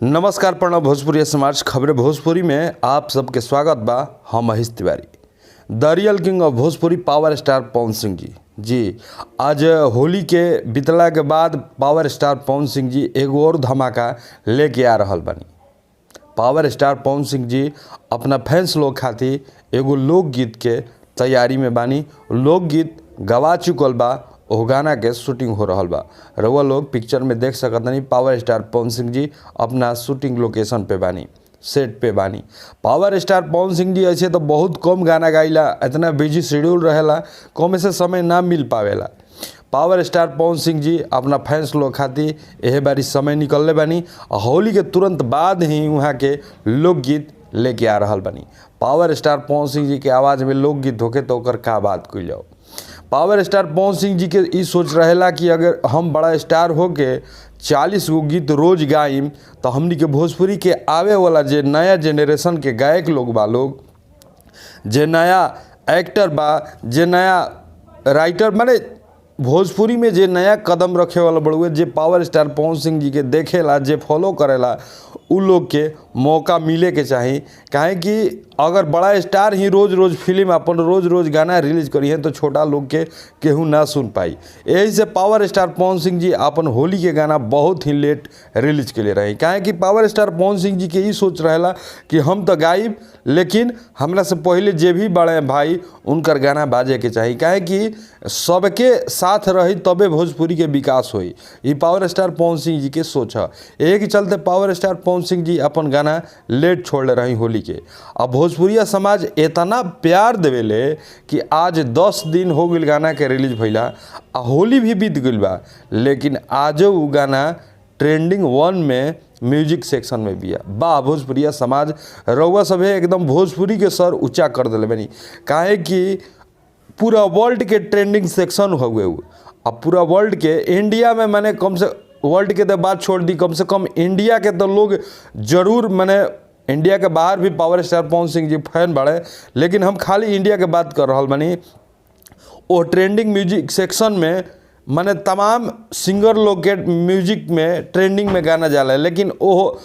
नमस्कार प्रणव भोजपुरी समाज खबरें भोजपुरी में आप सबके स्वागत बा। हम Mahesh Tiwari, the real king of Bhojpuri power star Pawan Singh ji. जी आज होली के बीतला के बाद पावर स्टार पवन सिंह जी एगो और धमाका लेके आ रहल बानी। पावर स्टार पवन सिंह जी अपना फैंस लोग खातिर एगो लोकगीत के तैयारी में बानी। लोकगीत गवा चुकल बा, ओह गाना के शूटिंग हो रहल बा। रउआ लोग पिक्चर में देख सकतानी पावर स्टार पवन सिंह जी अपना शूटिंग लोकेशन पे बानी, सेट पे बानी। पावर स्टार पवन सिंह जी ऐसे तो बहुत कम गाना गाइला, इतना बिजी शेड्यूल रहेला, कम से समय ना मिल पावेला। पावर स्टार पवन सिंह जी अपना फैंस लोग खातिर एहे बारी समय निकलले बानी आ होली के तुरंत बाद ही वहाँ के लोकगीत लेके आ रहल बानी। पावर स्टार पवन सिंह जी के आवाज़ में लोकगीत होके तो ओकर का बात कइल जाओ। पावर स्टार पवन सिंह जी के ई सोच रहेला कि अगर हम बड़ा स्टार होके 40 गो गीत रोज गाइम तो हमनी के भोजपुरी के आवे वाला जे नया जेनरेशन के गायक लोग बा, लोग जे नया एक्टर बा, जे नया राइटर, माने भोजपुरी में जे नया कदम रखे वाला बड़ुए, जे पावर स्टार पवन सिंह जी के देखेला, जे फॉलो करेला, उ लोग के मौका मिले के चाही। काहे कि अगर बड़ा स्टार ही रोज़ रोज़ फिल्म अपन रोज़ रोज़ गाना रिलीज करी है तो छोटा लोग के केहू ना सुन पाई। यही से पावर स्टार पवन सिंह जी अपन होली के गाना बहुत ही लेट रिलीज के लिए रही। काहे कि पावर स्टार पवन सिंह जी के ई सोच रहेला कि हम तो गाइब, लेकिन हमरा से पहले जे भी बड़े भाई उनकर गाना बाजे के चाही। काहे कि सबके साथ रही तबे भोजपुरी के विकास होई। ई पावर स्टार पवन सिंह जी के सोच है। एही के चलते पावर स्टार पवन सिंह जी अपन गाना लेट छोड़ले रही होली के। अब भोजपुरिया समाज इतना प्यार देवेले कि आज 10 दिन हो गइल गाना के रिलीज भइला आ होली भी बीत गइल बा, लेकिन आजो उ गाना ट्रेंडिंग 1 में म्यूजिक सेक्शन में बिया। वाह भोजपुरिया समाज, रउआ सभे एकदम भोजपुरी के सर ऊंचा कर देले बानी। काहे कि पूरा वर्ल्ड के ट्रेंडिंग सेक्शन हउए उ। अब पूरा वर्ल्ड के इंडिया में माने कम से वर्ल्ड के तो बात छोड़ दी, कम से कम इंडिया के तो लोग जरूर, माने इंडिया के बाहर भी power star Pawan Singh ji fan बाड़े, लेकिन हम खाली इंडिया के बात कर रहल बानी। वो ट्रेंडिंग म्यूजिक सेक्शन में माने तमाम सिंगर लोग के म्यूजिक में ट्रेंडिंग में गाना जाला, लेकिन वो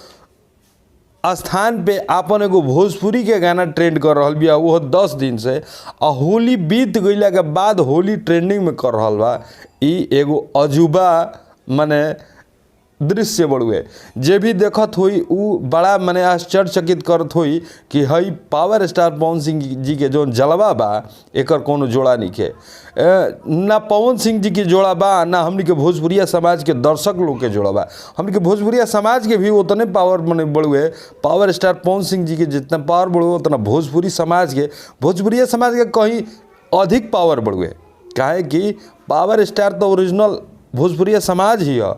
स्थान पे आपन एगो भोजपुरी के गाना ट्रेंड कर रहल बिया वो 10 दिन से। आ होली बीत गइला के बाद होली ट्रेंडिंग में कर रहल बा। ई एगो अजूबा माने दृश्य बड़ुए, जे भी देखत होई उ बड़ा माने आश्चर्यचकित करत होई कि हई पावर स्टार पवन सिंह जी के जौन जलवा बा एकर कोनो जोड़ा नइखे। ना पवन सिंह जी के जोड़ा बा, ना हमनी के भोजपुरिया समाज के दर्शक लोग के जोड़ा बा। हमनी के भोजपुरिया समाज के भी उतने पावर माने बड़ुए, पावर स्टार पवन सिंह जी के जितना पावर बड़ुए उतना भोजपुरी समाज के, भोजपुरिया समाज के कहीं अधिक पावर बड़ुए। काहे कि पावर स्टार तो ओरिजिनल भोजपुरिया समाज ही है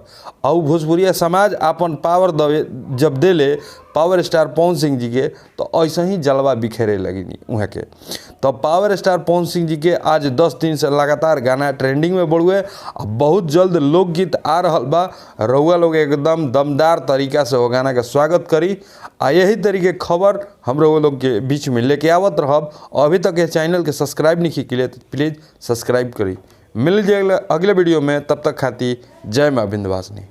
और भोजपुरिया समाज अपन पावर दवे जब देले पावर स्टार पवन सिंह जी के तो ऐसे ही जलवा बिखेरे लगिनी वहाँ के। तो पावर स्टार पवन सिंह जी के आज 10 दिन से लगातार गाना ट्रेंडिंग में बढ़ुए। बहुत जल्द लोकगीत आ रहल बा, रउआ लोग एकदम दमदार तरीका से वो गाना के स्वागत करी। आ यही तरीके खबर हम रउआ लोग के बीच में लेके आवत रहब। अभी तक ये चैनल के सब्सक्राइब नहीं किए तो प्लीज़ सब्सक्राइब करी। मिल जाए अगले वीडियो में, तब तक खाती जय माँ विंध्यवासिनी।